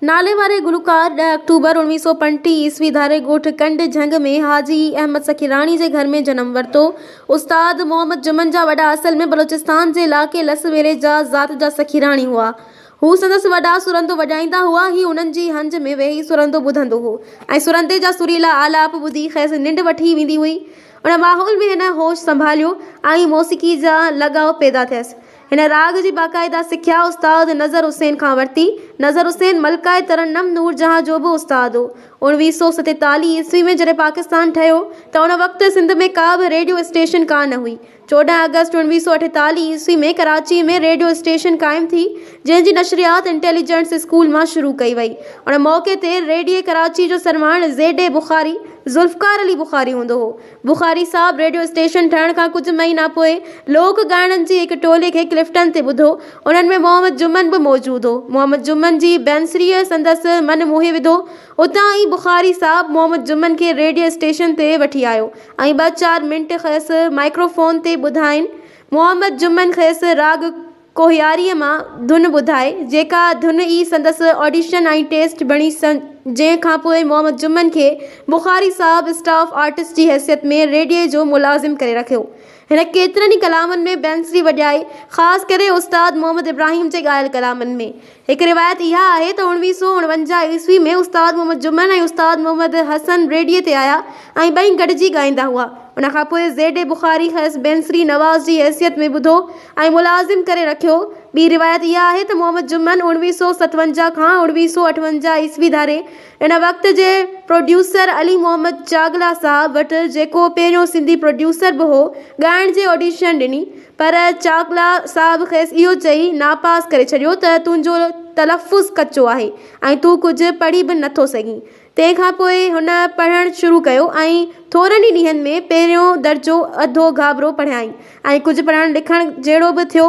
ناليواري گلوڪار 10 آڪٽوبر 1935 عيسوي ڌاري ڳوٺ ڪنڊ جهنگ ۾ حاجي احمد سخيراڻي جي گهر ۾ جنم ورتو. استاد محمد جمن جا وڏا اصل ۾ بلوچستان جي علائقي لس ٻيلي جا ذات جا سخيراڻي هئا. هو سندس وڏا سرندو وڄائيندا هئا. هي انهن جي هنج ۾ ويهي سرندو ٻڌندو هو ۽ سرندي جا سريلا آلاپ ٻڌي کيس ننڊ وٺي ويندي هئي. ان ماحول ۾ هن هوش سنڀاليو ۽ موسيقي جا لڳاء پيدا ٿيس. هن راڳ جي باقاعده سکيا استاد نظر حسين کان ورتي. نظر حسين ملڪه ترنم نورجهان جو به استاد هو. 1947 عيسوي ۾ جڏهن پاڪستان ٺهيو ته ان وقت سنڌ ۾ ڪا به ريڊيو اسٽيشن ڪا نه هئي. 14 آگسٽ 1948 عيسوي ۾ ڪراچي ۾ ريڊيو اسٽيشن قائم ٿي، جنهن جي نشريات انٽيليجنس اسڪول مان شروع ڪئي وئي. ان موقعي تي ريڊيي ڪراچي جو سرواڻ زيڊ اي بخاري، ذوالفقار علي بخاري هوندو هو. بخاري صاحب ريڊيو اسٽيشن ٺهڻ کان ڪجهه مهينا پوء لوڪ ڳائڻن جي هڪ ٽولي کي ڪلفٽن تي ٻڌو. انهن ۾ محمد جمن به موجود هو. محمد جمن جي بينسريء سندس من موهي وڌو. اتان ئي بخاري صاحب محمد جمن کي ريڊيو اسٽيشن تي وٺي آيو ۽ ٻه چار منٽ کيس مائڪروفون تي ٻڌائين. محمد جمن کيس راڳ ڪوهياريء مان ڌن ٻڌائي، جيڪا ڌن ئي سندس آڊيشن ۽ ٽيسٽ بڻي، جنهن کانپوء محمد جمن کي بخاري صاحب اسٽاف آرٽسٽ جي حيثيت ۾ ريڊيي جو ملازم ڪري رکيو. هن ڪيترن ئي ڪلامن ۾ بينسري وڄائي، خاص ڪري استاد محمد ابراهيم جي ڳايل ڪلامن ۾. هڪ روايت اها آهي ته 1949 عيسوي ۾ استاد محمد جمن ۽ استاد محمد حسن ريڊيي تي آيا ۽ ٻئي گڏجي ڳائيندا هئا. ان کان پوء زيڊ اي بخاري کيس بينسري نواز جي حيثيت ۾ ٻڌو ۽ ملازم ڪري رکيو. ٻي روايت اها آهي ته محمد جمن 1957 کان 1958 عيسوي ڌاري ان وقت جي پروڊيوسر علي محمد چاڳلا صاحب وٽ جيڪو پهريون سنڌي پروڊيوسر به هو، ڳائڻ جي آڊيشن ڏني پر چاڳلا صاحب کيس اهو چئي ناپاس ڪري ڇڏيو ته تنهنجو تلفظ ڪچو آهي ۽ تون ڪجهه پڙهي به نٿو سگهين. تنهن کان پوء هن پڙهڻ شروع ڪيو ۽ ٿورن ئي ڏينهن ۾ پهريون درجو اڌو گابرو پڙهيائين ۽ ڪجهه پڙهڻ لکڻ جهڙو به ٿيو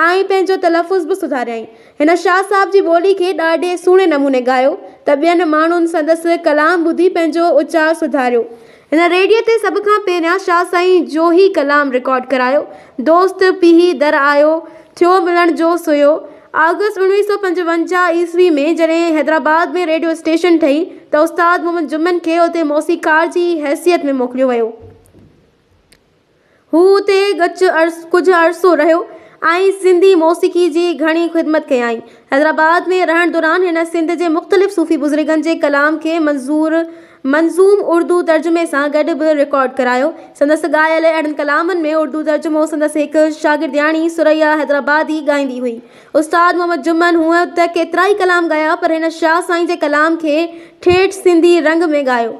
۽ پنهنجو تلفظ به سڌاريائين. هن شاهه صاحب جي ٻولي کي ڏاڍي سهڻي نموني ڳايو ته ٻين ماڻهن سندس ڪلام ٻڌي پنهنجو اچار سڌاريو. هن ريڊيي تي سڀ کان پهريان شاهه سائين جو هي ڪلام رڪارڊ ڪرايو، دوست پيهي در آيو، ٿيو ملڻ جو سعيو. آگسٽ 1955 عيسوي ۾ جڏهن حيدرآباد ۾ ريڊيو اسٽيشن ٺهي ته استاد محمد جمن کي اتي موسيقار جي حيثيت ۾ موڪليو ويو. هو اتي ڳچ ڪجهه عرصو رهيو ۽ سنڌي موسيقي جي گهڻي خدمت ڪيائين. حيدرآباد ۾ رهڻ دوران هن سنڌ جي مختلف صوفي بزرگن جي ڪلام کي منظور منظوم اردو ترجمي سان گڏ به رڪارڊ ڪرايو. سندس ڳايل اهڙن ڪلامن ۾ اردو ترجمو سندس هڪ شاگردياڻي ثريا حيدرآبادي ڳائيندي هئي. استاد محمد جمن هونء ته ڪيترائي ڪلام ڳايا پر هن شاهه سائين جي ڪلام کي ٺيٺ سنڌي رنگ ۾ ڳايو.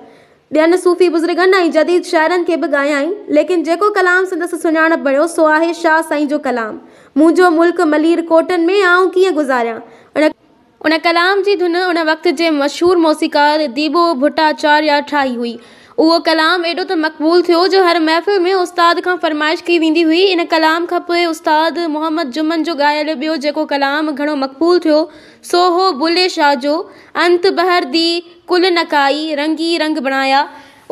ٻين صوفي بزرگن ۽ جديد شاعرن کي به ڳايائين، ليڪن جيڪو ڪلام سندس سڃاڻپ بڻيو سو آهي شاهه سائين جو ڪلام، منهنجو ملڪ ملير ڪوٽن ۾ آئون ڪيئن گذاريان. ان ڪلام جي ڌن ان وقت جي مشهور موسيقار ديبو ڀٽاچاريا ٺاهي هئي. اهو ڪلام ايڏو ته مقبول ٿيو جو هر محفل ۾ استاد کان فرمائش ڪئي ويندي هئي. ان ڪلام کان پوء استاد محمد جمن جو ڳايل ٻيو جيڪو ڪلام گهڻو مقبول ٿيو سو هو بلهي شاهه جو، انت بحر the ڪل نه ڪائي، رنگي رنگ بڻايا.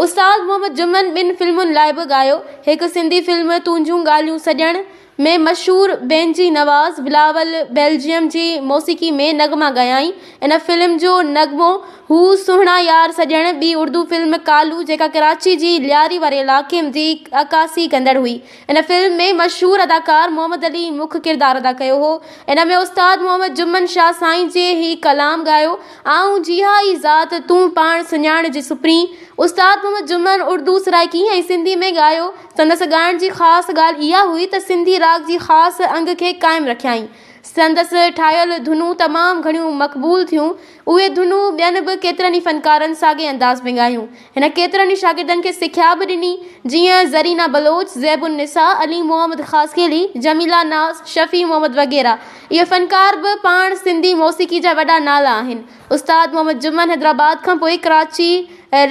استاد محمد جمن ٻن فلمن لاء به ڳايو. هڪ سنڌي فلم تنهنجون ڳالهيون سڄڻ ۾ مشهور بينجي نواز بلاول بيلجيم جي موسيقي ۾ نغما ڳايائين. ان فلم جو نغمو هو سهڻا يار سڄڻ. ٻي اردو فلم ڪالو جيڪا ڪراچي جي لياري واري علائقي جي عڪاسي ڪندڙ هئي. ان فلم ۾ مشهور اداڪار محمد علي مک ڪردار ادا ڪيو هو. ان ۾ استاد محمد جمن شاهه سائين جي هي ڪلام ڳايو، آئون جيها ئي ذات، تون پاڻ سڃاڻج سپرين. استاد محمد جمن اردو، سرائيڪي ۽ سنڌي ۾ ڳايو. سندس ڳائڻ جي خاص ڳالهه اها هئي ته سنڌي راڳ جي خاص انگ کي قائم رکيائين. سندس ٺاهيل ڌنون تمام گهڻيون مقبول ٿيون. اهي ڌنون ٻين به ڪيترن ئي فنڪارن ساڳئي انداز ۾ ڳايون. هن ڪيترن ئي شاگردن کي سکيا به ڏني، جيئن زرينا بلوچ، زيب النساء، علي محمد خاصخيلي، جميله ناز، شفيع محمد وغيره. اهي فنڪار به پاڻ سنڌي موسيقي جا وڏا نالا آهن. استاد محمد جمن حيدرآباد کان پوء ڪراچي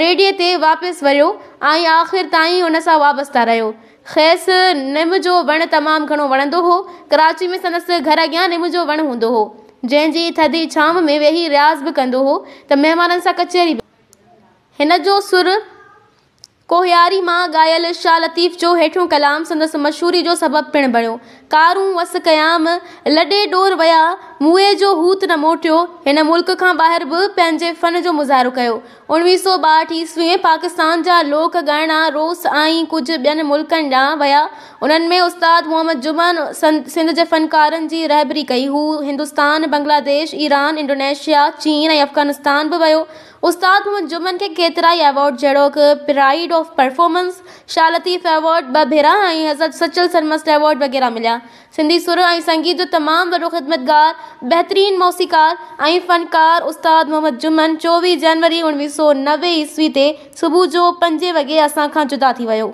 ريڊيي تي واپس وريو ۽ آخر تائين ان سان وابسته رهيو. کيس نم جو وڻ تمام گهڻو وڻندو هو. ڪراچي ۾ سندس گهر اڳيان نم جو وڻ هوندو هو، جنهن جي ٿڌي ڇانو ۾ ويهي رياض به ڪندو هو ته مهمانن سان ڪچهري به. هن جو سر ڪوهياري مان ڳايل شاهه لطيف جو هيٺيون ڪلام سندس مشهوري جو سبب پڻ بڻيو. ڪارون وس ڪيام، لڏي ڏور ويا، موئي جو هوت نه موٽيو. هن ملڪ کان ٻاهر به پنهنجي فن جو مظاهرو ڪيو. 1962 عيسوي ۾ پاڪستان جا لوڪ ڳائڻا روس ۽ ڪجهه ٻين ملڪن ڏانهن ويا. انهن ۾ استاد محمد جمن سنڌ جي فنڪارن جي رهبري ڪئي. هو هندستان، بنگلاديش، ايران، انڊونيشيا، چين ۽ افغانستان به ويو. استاد محمد جمن کي ڪيترائي ايوارڊ جهڙوڪ pride of performance, Shah Latif award ٻه ڀيرا ۽ حضرت سچل سرمست ايوارڊ وغيره مليا. سنڌي سر ۽ سنگيت جو تمام وڏو خدمتگار، بهترين موسيقار ۽ فنڪار استاد محمد جمن 24 جنوري 1990 عيسوي تي صبح جو پنجين وڳي اسان کان جدا ٿي ويو.